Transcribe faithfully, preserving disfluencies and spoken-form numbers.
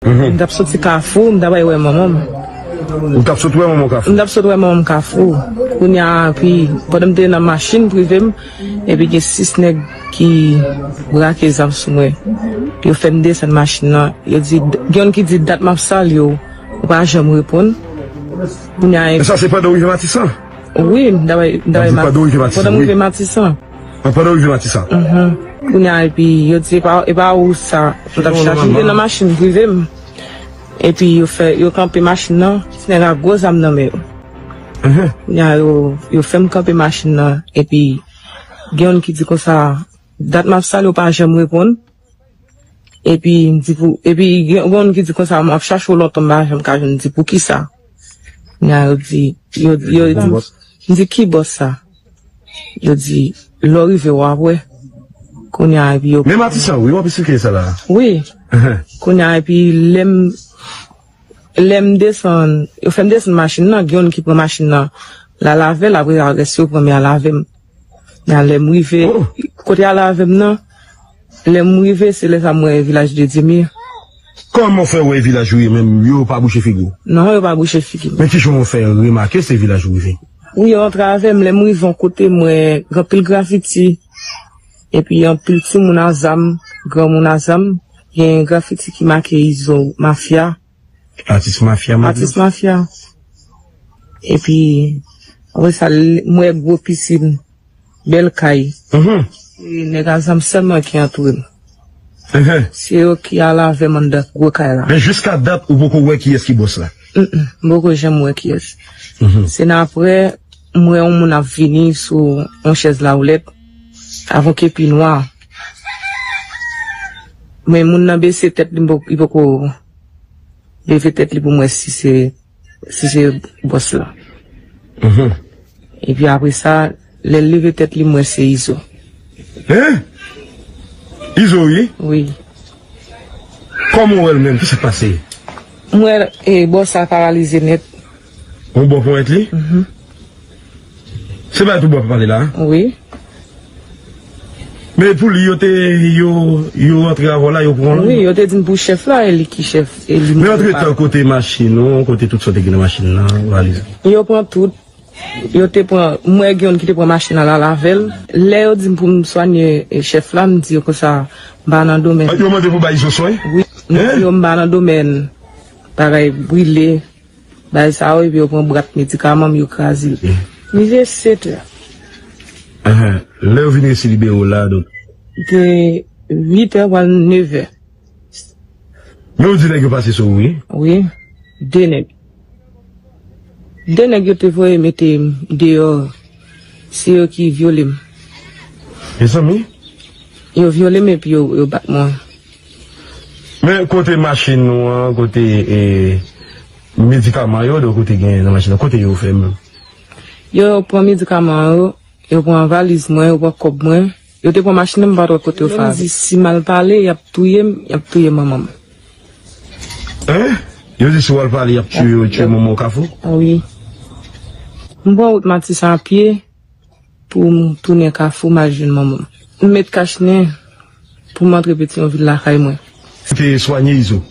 Mhm. M t ap soti Kafou, m t ap al wè manman m. Ou t ap sot wè manman w Kafou? M t ap sot wè manman m Kafou. Kounye a, epi, pandan m te nan machin prive m, epi gen sis nèg ki brake zam sou mwen. Yo fè m desann machin nan. Yo di, gen youn ki di, "Dat m ap salye w, ou pa janm reponn." Kounye a, e sa se pandan w rive Matisan? Wi, m t ap al, m t ap al Matisan. Pandan w rive Matisan, wi. Pandan w rive Matisan? Mhm. Kounye a, epi, yo di, "E pa, e pa ou sa, nou t ap chache." M te nan machin prive m. Epi, yo fè, yo kanpe machin nan, sis nèg a gwo zam nan men yo. Mhm. Kounye a, yo, yo fè m kanpe machin nan, epi, gen youn ki di konsa, "Dat m ap salye w pa janm reponn." Epi, m di pou, epi, gen, gen youn ki di konsa, "M ap chache w lontan, m pa janm ka jwenn." M di, "Poukisa?" Kounye a, yo di, yo, yo, m di, "Ki bòs sa?" Yo di, "Lè w rive, w ap wè." Kounye a, epi yo. Men Matisan, wi, w ap esplike sa la. Wi. Kounye a, epi lè m, lè m desann, yo fè m desann machin nan, gen youn ki pran machin nan, l al avè l, apre rès yo pran men al avè m. Kounye a, lè m rive, kote al avè m nan, lè m rive, se lè sa m wè Vilaj de Dye m ye. Kòman w fè wè Vilaj ou ye, men yo pa bouche figi w? Non, yo pa bouche figi m. Men kijan w fè remake se Vilaj ou rive? Wi, yo antre avè m, lè m rive yon kote, m wè gen anpil grafiti, epi anpil timoun a zam, granmoun a zam, gen grafiti ki make Izo Mafya. Atis Mafya, mwen di. Atis Mafya. Epi, apre sa, l-, m wè gwo pisin, bèl kay. Mhm. E nèg a zam sèlman ki antoure m. Mhm. Se yo ki al avè m anndan gwo kay la. Men jiska dat, ou poko wè kiyès ki bòs la? Mm, mm, m poko janm wè kiyès. Mhm. Se nan apre, m wè yon moun ap vini sou yon chèz lawoulèt, avon kepi nwa. Men moun nan bese tèt li, m po-, li poko leve tèt li pou m wè si se, si se bòs la. Mhm. Epi apre sa, lè l leve tèt li, m wè se Izo. Hein? Izo, wi? Wi. Kòman w wè l menm? Kisa k pase? M wè, e, bòs la paralize nèt. Yon bò ponyèt li? Mhm. Se pa tou bò pale la? Wi. Men pou li, yo te, yo, yo antre avè w la, yo pran l? Wi, yo te di m pou chèf la, e li ki chèf, e li. Men antretan, kote machin ou, kote tout sa w te gen nan machin nan, valiz ou? Yo pran tout. Yo te pran, m wè gen youn ki te pran machin nan, l al avè l. Lè yo di m pou m swanye, e, chèf la, m di yo konsa, m pa nan domèn. Yo mande pou bay Izo swen? Wi, m di yo m pa nan domèn bagay brile, bagay sa yo, epi yo pran bwat medikaman m, yo kraze l. Rive sèt è. Ahan. Lè yo vin resi libere w la, donk? De uit è pral nèf è. Men ou di nèg yo pase sou ou, wi? Wi. De nèg. De nèg yo te voye mete m deyò. Se yo ki vyole m. Mezanmi. Yo vyole m epi yo, yo bat mwen. Men kote machin ou an, kote, e, medikaman yo, donk, ou te gen nan machin nan, kote yo fè menm? Yo pran medikaman yo, yo pran valiz mwen, yo pran kòb mwen. Yo te pran machin nan, m pa t wè kote yo fè avè l. Yo di, si m al pale, y ap touye m, y ap touye manman m. Hein? Yo di si w al pale, y ap tiye, yo tiye manman w Kafou? Wi. M pran wout Matisan a pye pou m tounen Kafou, m al jwenn manman m. M met kach nen pou m antre Petyonvil lakay mwen. Ou te swanye Izo?